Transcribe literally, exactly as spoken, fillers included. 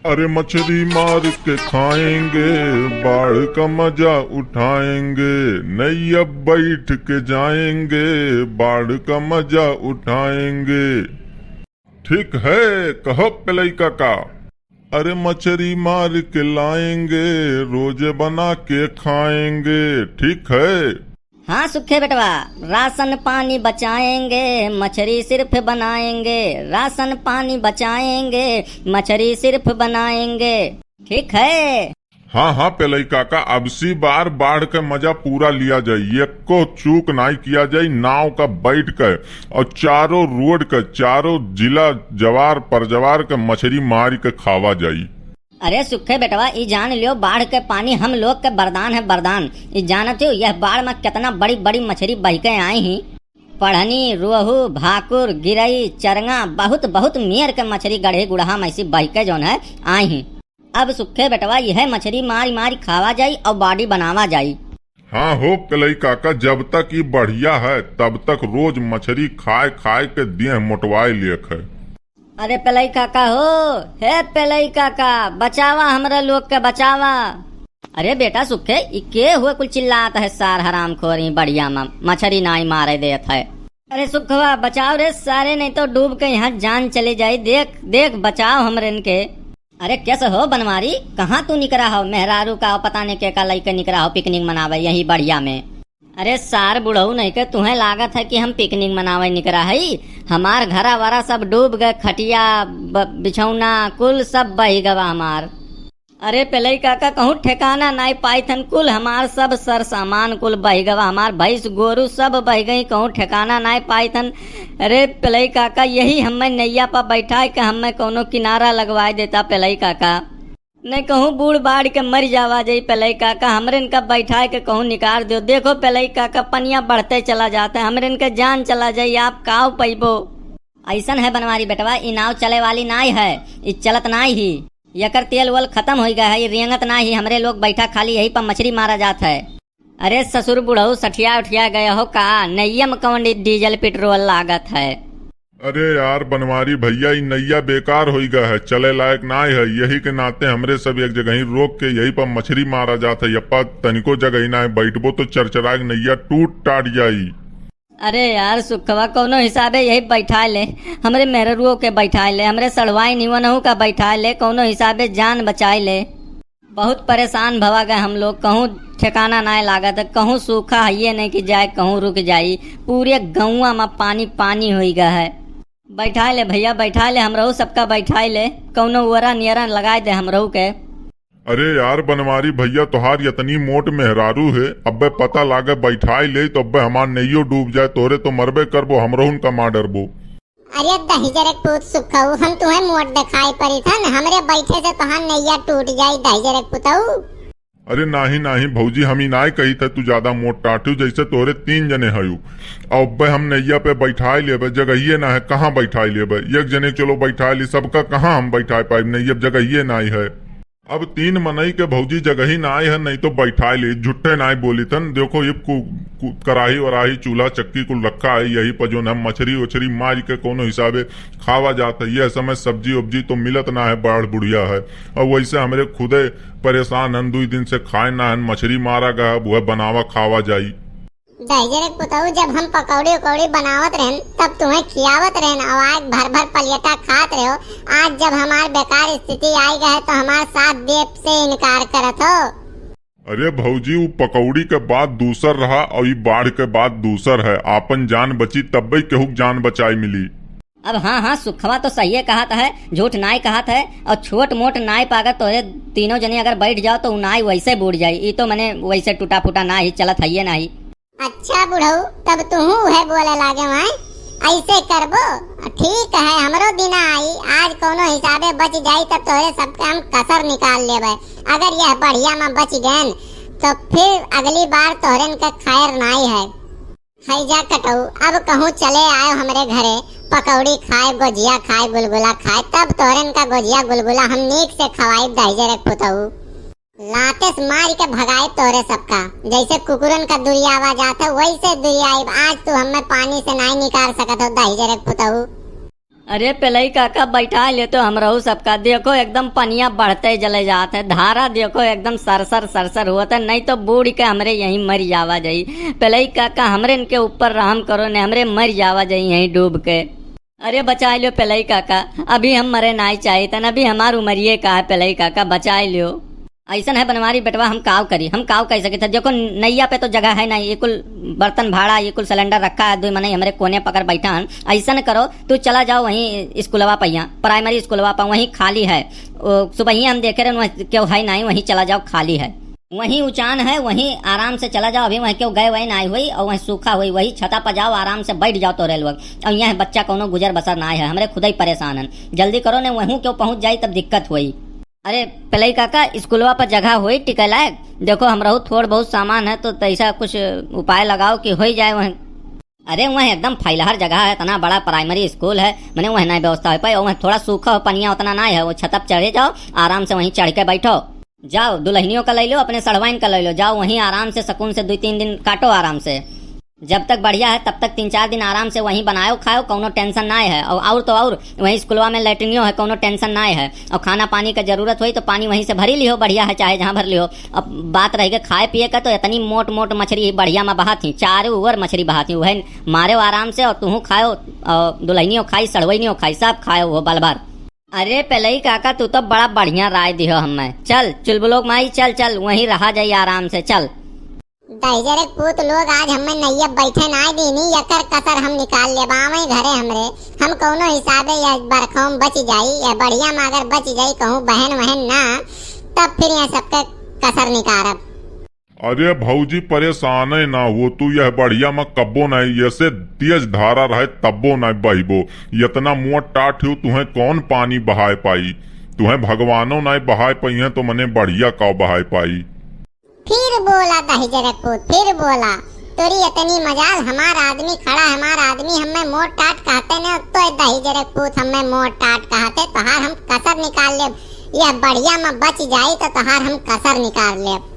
अरे मछरी मार के खाएंगे, बाढ़ का मजा उठाएंगे, नैया बैठ के जाएंगे, बाढ़ का मजा उठाएंगे। ठीक है, कहो पेलई काका। अरे मछरी मार के लाएंगे, रोज बना के खाएंगे। ठीक है। हाँ सुखे बेटवा, राशन पानी बचाएंगे, मछरी सिर्फ बनाएंगे, राशन पानी बचाएंगे, मछरी सिर्फ बनाएंगे। ठीक है। हाँ, हाँ, पेलई काका, अबसी बार बाढ़ के मजा पूरा लिया जाई, एको चूक नाई किया जाई, नाव का बैठ के और चारों रोड के, चारों जिला जवार परजवार के मछरी मार के खावा जाई। अरे सुखे बेटवा, ई जान लियो, बाढ़ के पानी हम लोग के वरदान है, वरदान। ई जानत हो, यह बाढ़ में कितना बड़ी बड़ी मछरी बह के आई ही। पढ़नी, रोहू, भाकुर, गिरई, चरंगा, बहुत बहुत मेर के मछरी गढ़े गुड़हा में से बह के जौन है आई ही। अब सुखे बेटवा, यह मछरी मारी मारी खावा जाई और बॉडी बनावा जाई। हाँ हो पेलई काका, जब तक ई बढ़िया है तब तक रोज मछरी खाए खाए के देह मोटवाए लेख है। अरे पेलई काका हो, हे पेलई काका, बचावा हमरा लोग के, बचावा। अरे बेटा सुखे, ई के हुए कुल चिल्लात है? सार हरामखोर ई बढ़िया में मछरी नाई मारे देत है। अरे सुखवा, बचाओ रे सारे, नहीं तो डूब के यहाँ जान चली जाई। देख देख, बचाओ हमरेन के। अरे कैसे हो बनवारी, कहाँ तू निकरा हो? मेहरारू का पता नहीं के का लइके निकरा हो पिकनिक मनावे यही बढ़िया में। अरे सार बुढ़ऊ नहीं के, तुहें लागत है कि हम पिकनिक मनावे निकरा हई? हमार घरा वरा सब डूब गए, खटिया, ब-, बिछौना कुल सब बही गवा हमार। अरे पेलई काका, कहूँ ठिकाना नाई पाई थन, कुल हमार सब सर सामान कुल बही गवा, हमार भैंस गोरू सब बह गई, कहूँ ठिकाना नाई पाई थन। अरे पेलई काका, यही हमें नैया पर बैठाए के हमें कौनो किनारा लगवाए देता पेलई काका। नहीं कहूँ बूड़ बाढ़ के मर जावा जाई पेलई काका, हमरे इनका बैठाए के कहूँ निकाल दो। देखो पेलई काका, पनिया बढ़ते चला जाता है, हमरे इनका जान चला जाई, आप काव पैबो? ऐसन है बनवारी बेटवा, ई नाव चले वाली नाई है, ई चलत नाई ही। एकर तेल वेल खत्म होई गया है, ई रेंगत नाई ही। हमरे लोग बैठा खाली यही पर मछरी मारा जात है। अरे ससुर बुढ़ऊ, सठिया उठिया गया हो का? नैया में कौन डी-, डीजल पेट्रोल लागत है? अरे यार बनवारी भैया, ई नैया बेकार होई गया है, चले लायक नाई है। यही के नाते हमरे सब एक जगह ही रोक के यही पर मछरी मारा जात है। यप्पा तनिको जगह ही ना है, बैठबो तो चरचरा के नैया टूट टाट जाई। अरे यार सुखवा, कौनो हिसाबे यही बैठाए ले, हमरे मेहररुओ के बैठाए ले, हमरे सड़वाई निवनहू का बैठाए ले, कौनो हिसाबे जान बचाए ले। बहुत परेशान भवा गए हम लोग, कहूँ ठिकाना नाय लागत है, कहूँ सूखा हइये नहीं कि जाए कहूँ रुक जाई। पूरे गौवा में पानी पानी होई गया है। बैठाए ले भैया, बैठाए ले, हमरहू सबका बैठाए ले, कौनो ओरा नियरा लगाए दे हमरहू के। अरे यार बनवारी भैया, तोहार यतनी मोट मेहरारू है, अब्बे पता लागे बैठाए ले तो अब्बे हमार नैयो डूब जाए, तोरे तो मरबे करबो, हमरहुन का मार डरबो। अरे दहिजरे पूत सुखऊ, हम तुहें मोट देखाई पड़ी थन, हमरे बैठे से तोहार नैया टूट जाई दहिजरे पुतऊ। अरे नाही नाही भौजी, हम ई नाय कही थे तू ज्यादा मोट टाट हऊ, जैसे तोरे तीन जने हयू। अब अब्बे हम नैया पे बैठाए लेबे, जगहिए ना है, कहाँ बैठाए लेबे? एक जने के चलो बैठाए ली, सबका कहाँ हम बैठाए पाइब? नैया पे जगहिए नाई है। अब तीन मनई के भौजी जगही नाई है, नहीं तो बैठाए ली, झुट्ठे नाई बोली थन। देखो ये कु-, कु-, कराही वराही चूल्हा चक्की कुल रखा है, यही पर जोन हम मछरी उछरी मार के कौनो हिसाबे खावा जात है। यह समय सब्जी उब्जी तो मिलत ना है, बाढ़ बुढ़िया है। और वैसे हमरे खुदे परेशान हन, दुई दिन से खाए ना हन, मछरी मारा गया है, वह बनावा खावा जाई। दहिजरे पुतऊ, जब हम पकौड़ी उकौड़ी बनावत रहन, तब तुहें खियावत रहन, और आज भर भर पलियटा खात रहो। आज जब हमार बेकार स्थिति आई गए, तो हमार साथ देब से इनकार करत हो। अरे भौजी, उ पकौड़ी के बात दूसर रहा और ई बाढ़ के बात दूसर है। आपन जान बची तब्बे केहू के जान बचाए मिली। अब हाँ, हाँ, सुखवा तो सहिए कहत है, झूठ नाय कहत है। और छोट मोट नाय पर अगर तोहरे तीनों जने अगर बैठ जाओ तो उ नाय वैसे बूड़ जाई। ई तो मने वैसे टूटा फूटा ना ही चलत है, ये ना ही। अच्छा बुढ़ऊ, तब तुहू उहे बोले लागे वाय, ऐसे करबो? ठीक है, हमरो दिना आई, आज कौनो हिसाबे बच जाई, तब तोहरे सबके हम कसर निकाल लेबे। अगर यह बढ़िया में बच गएन, तो फिर अगली बार तोहरेन के खैर नाई है। है जा कटऊ, अब कहूँ चले आयो हमरे घरे, पकौड़ी खाए, गोजिया खाए, गुलगुला खाए, तब तोहरेन का गोजिया गुलगुला हम नीक से खवाई दहिजरे पुतऊ। लाते से मार के भगाए तोरे सबका, जैसे कुकुरन का दुरियावा जात है, वैसे दुरियाइब। आज तू हमें पानी से नाई निकाल सकत हो, दहिजरे पुतऊ। अरे पेलई काका, बैठाइ लेतो हमरहू सबका। देखो, एकदम पनिया बढ़ते चले जात है, धारा देखो, एकदम सरसर सरसर होत है, नहीं तो बूड़ के हमरे यहीं मरि जावा जाई। पेलई काका, हमरे इनके ऊपर रहम करो ने, हमरे मरि जावा जाई यहीं डूब के। अरे बचाइ ल्यो पेलई काका, अभी हम मरे नाहीं चाहित हन, अभी हमार उमरिये का है पेलई काका, बचाइ ल्यो। अइसन है बनवारी बेटवा, हम काव करी, हम काव कइ सकित है। देखो, नइया पे तो जगह है नाहीं, ये कुल बर्तन भाड़ा, ये कुल सिलेंडर रखा है, दुइ मनई हमरे कोने पकड़ बैठा हन। अइसन करो, तू चला जाओ वहीं स्कूलवा पे, यहाँ प्राइमरी स्कूलवा पे, वहीं खाली है। ओ, सुबहिये हम देखे रहन, वहीं केहू है नाहीं, वहीं चला जाओ, खाली है। वहीं उचान है, वहीं आराम से चला जाओ, अभी वहीं केहू गए वए नाहीं होई, और वहीं सूखा होई, वही छता पर जाओ, आराम से बैठ जाओ तोरे लोग। और यहाँ बच्चा कौनो गुजर बसर नाहीं है, हमरे खुदइ परेशान हन। जल्दी करो ने, वहीं केहू पहुँच जाई तब दिक्कत होई। अरे पेलई काका, स्कूलवा पर जगह होई टिके लायक? देखो, हमरहू थोड़ बहुत सामान है, तो तैसा कुछ उपाय लगाओ कि होई जाए वहीं। अरे, वहीं एकदम फैलहर जगह है, इतना बड़ा प्राइमरी स्कूल है, मने वहीं नाहीं व्यवस्था होइ पाई। और वहीं थोड़ा सूखा हो, पनिया उतना नाहीं है, वो छत पर चढ़े जाओ, आराम से वहीं चढ़ के बैठो। जाओ, दुलहनियों का लइ लो, अपने सढ़वाइन का लइ लो, जाओ वहीं आराम से, सुकून से दुइ तीन दिन काटो आराम से। जब तक बढ़िया है, तब तक तीन चार दिन आराम से वहीं बनायो खायो, कौनो tension नाहीं है। और, और तो और, वहीं स्कूलवा में लैट्रिनियो है, कौनो tension नाहीं है। और खाना पानी का जरूरत होई तो पानी वहीं से भरी लिहो, बढ़िया है, चाहे जहाँ भर लिहो। अब बात रहि गए खाए पिए का, तो इतनी मोट मोट मछरी बढ़िया में बहात ही, चारों ओर मछरी बहात ही, वही मारेउ आराम से और तुहूँ खायो, और दुलहनियो खाई, सढ़वइनियो खाई, सब खायो वो बल भर। अरे पेलई काका, तू तो बड़ा बढ़िया राय दिहो हमें। चल चुलबुलोक माई, चल चल, वहीं रहा जाई आराम से, चल। दहिजरे के पूत लोग, आज हमें नइया बैठे नाहीं दीनी, एकर कसर हम निकाल लेब। आवइ घरे हमरे, हम कौनो हिसाबे यह बरखौं में बचि जाई, यह बढ़िया में अगर बचि जाई, कहूँ बहन वहन ना, तब फिर यह सबके कसर निकारब। अरे भौजी, परेशाने ना हो तू, यह बढ़िया में कब्बो नाहीं, यसे तेज धारा रहे तब्बो नाहीं बहिबो। यतना मोट टाट हो, तुहें कौन पानी बहाए पाई? तुहें भगवानो नाहीं बहाए पइहें, तो मने बढ़िया काव बहाए पाई? फिर बोला दहिजरे के पूत, फिर बोला। तोरी इतनी मजाल, हमार आदमी खड़ा, हमार आदमी हमें मोट टाट कहते न, तो दहिजरे के पूत हमें मोट टाट कहते, तोहार हम कसर निकाल लेब। यह बढ़िया में बचि जाई तो तोहार हम कसर निकाल लेब।